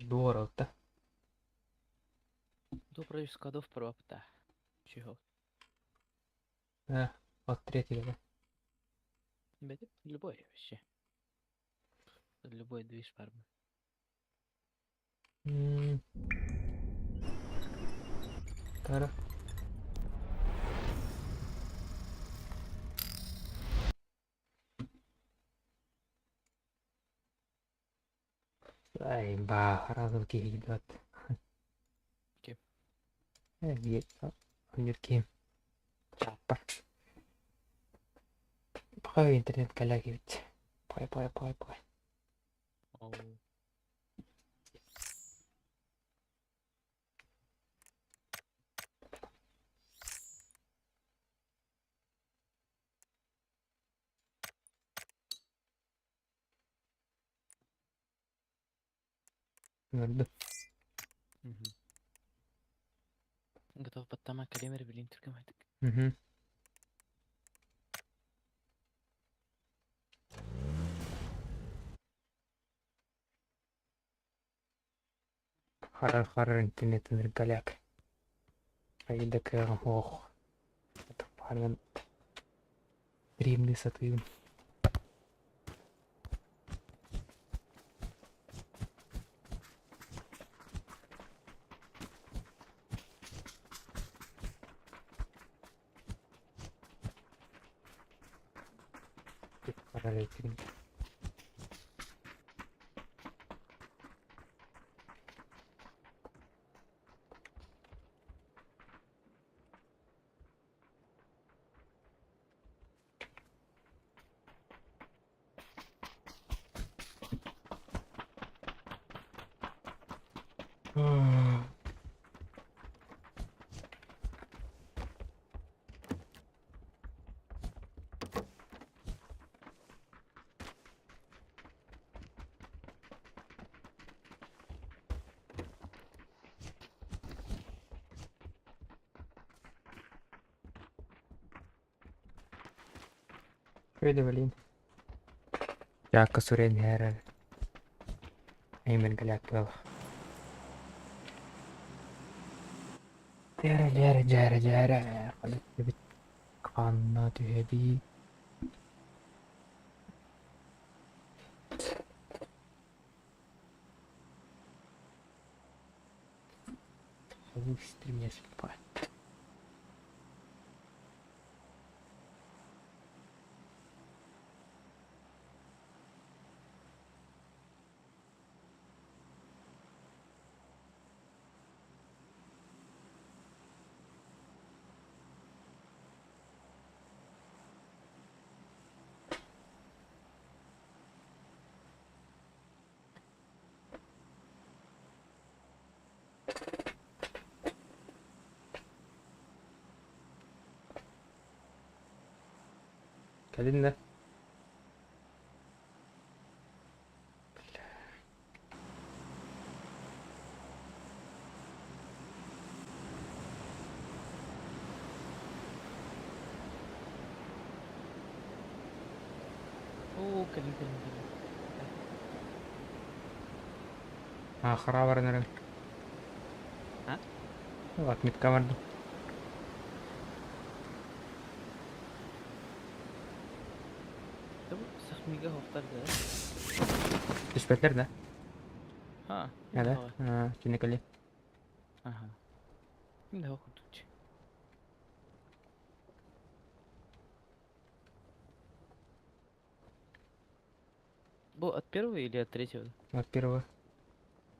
Дуо да? До против складов пропта. Чего? А, от третьего, да? Это любой вообще. Любой движ фармы. Тара. Ай, ба, разом киһи идет. Ким? Өнүр ким. Чаппар. Пока интернет каляги ведь. Пой, пой, пой, пой. Оу. Өлдү. Мгм. Готов баттама калемер билин түркемедик. Угу. Харар харар интернет галяк. Айда кыгым ох. Барган римни сатыым. Харар интернет. Şöyle блин. Жакка сурен хэрэр. Аймер галяк был. Жара жара жара жара. Бит канна түһэби. Стремясь. Кэлин да. Оо, кэлин кэлин кэлин. А, хара баран. А? Отметка барды. Табу сахмига хоқтар да. Түспәтләр да? Ха. Әдә? Чине кэлли. Ага. Инде хокутуч. Бу от первого или от третьего? От первого.